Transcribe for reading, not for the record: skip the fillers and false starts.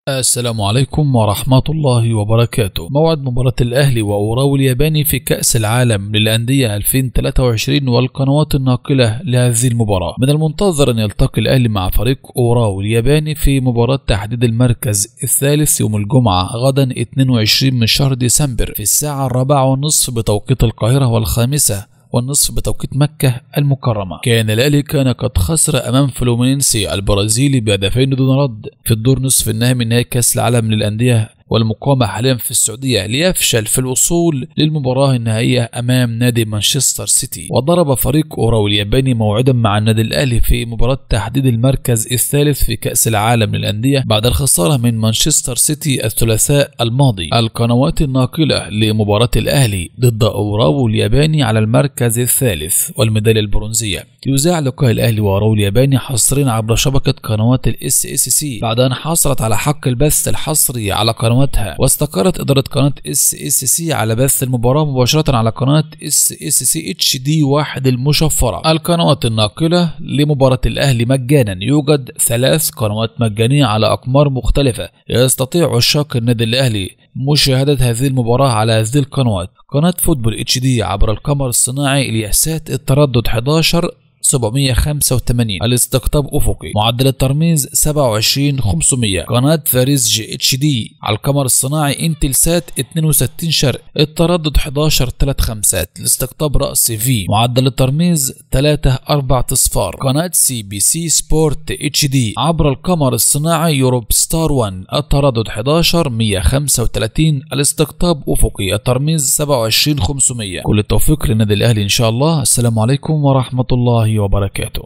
السلام عليكم ورحمة الله وبركاته. موعد مباراة الأهلي وأوراوا الياباني في كأس العالم للأندية 2023 والقنوات الناقلة لهذه المباراة. من المنتظر أن يلتقي الأهلي مع فريق أوراوا الياباني في مباراة تحديد المركز الثالث يوم الجمعة غدا 22 من شهر ديسمبر في الساعة 4:30 بتوقيت القاهرة و5:30 بتوقيت مكة المكرمة. كان الأهلي قد خسر أمام فلومينينسي البرازيلي بهدفين دون رد في الدور نصف النهائي من نهائي كأس العالم للأندية والمقامة حاليا في السعودية، ليفشل في الوصول للمباراة النهائية أمام نادي مانشستر سيتي. وضرب فريق أوراوا الياباني موعدا مع النادي الأهلي في مباراة تحديد المركز الثالث في كأس العالم للأندية بعد الخسارة من مانشستر سيتي الثلاثاء الماضي. القنوات الناقلة لمباراة الأهلي ضد أوراوا الياباني على المركز الثالث والميدالية البرونزية. يذاع لقاء الأهلي وأوراوا الياباني حصريا عبر شبكة قنوات SSC بعد أن حصلت على حق البث الحصري على قنوات، واستقرت إدارة قناة SSC على بث المباراة مباشرة على قناة SSC HD 1 المشفرة. القنوات الناقلة لمباراة الأهلي مجانا، يوجد 3 قنوات مجانية على أقمار مختلفة، يستطيع عشاق النادي الأهلي مشاهدة هذه المباراة على هذه القنوات: قناة Football HD عبر القمر الصناعي الياسات، التردد 11 785، الاستقطاب أفقي، معدل الترميز 27500. قناة فاريزج HD على القمر الصناعي انتلسات 62 شرق، التردد 11 3 5، الاستقطاب رأس في، معدل الترميز 3 4 صفار. قناة CBC Sport HD عبر القمر الصناعي يوروب ستار 1، التردد 11 135، الاستقطاب أفقي، الترميز 27500. كل التوفيق للنادي الأهلي إن شاء الله. السلام عليكم ورحمة الله وبركاته.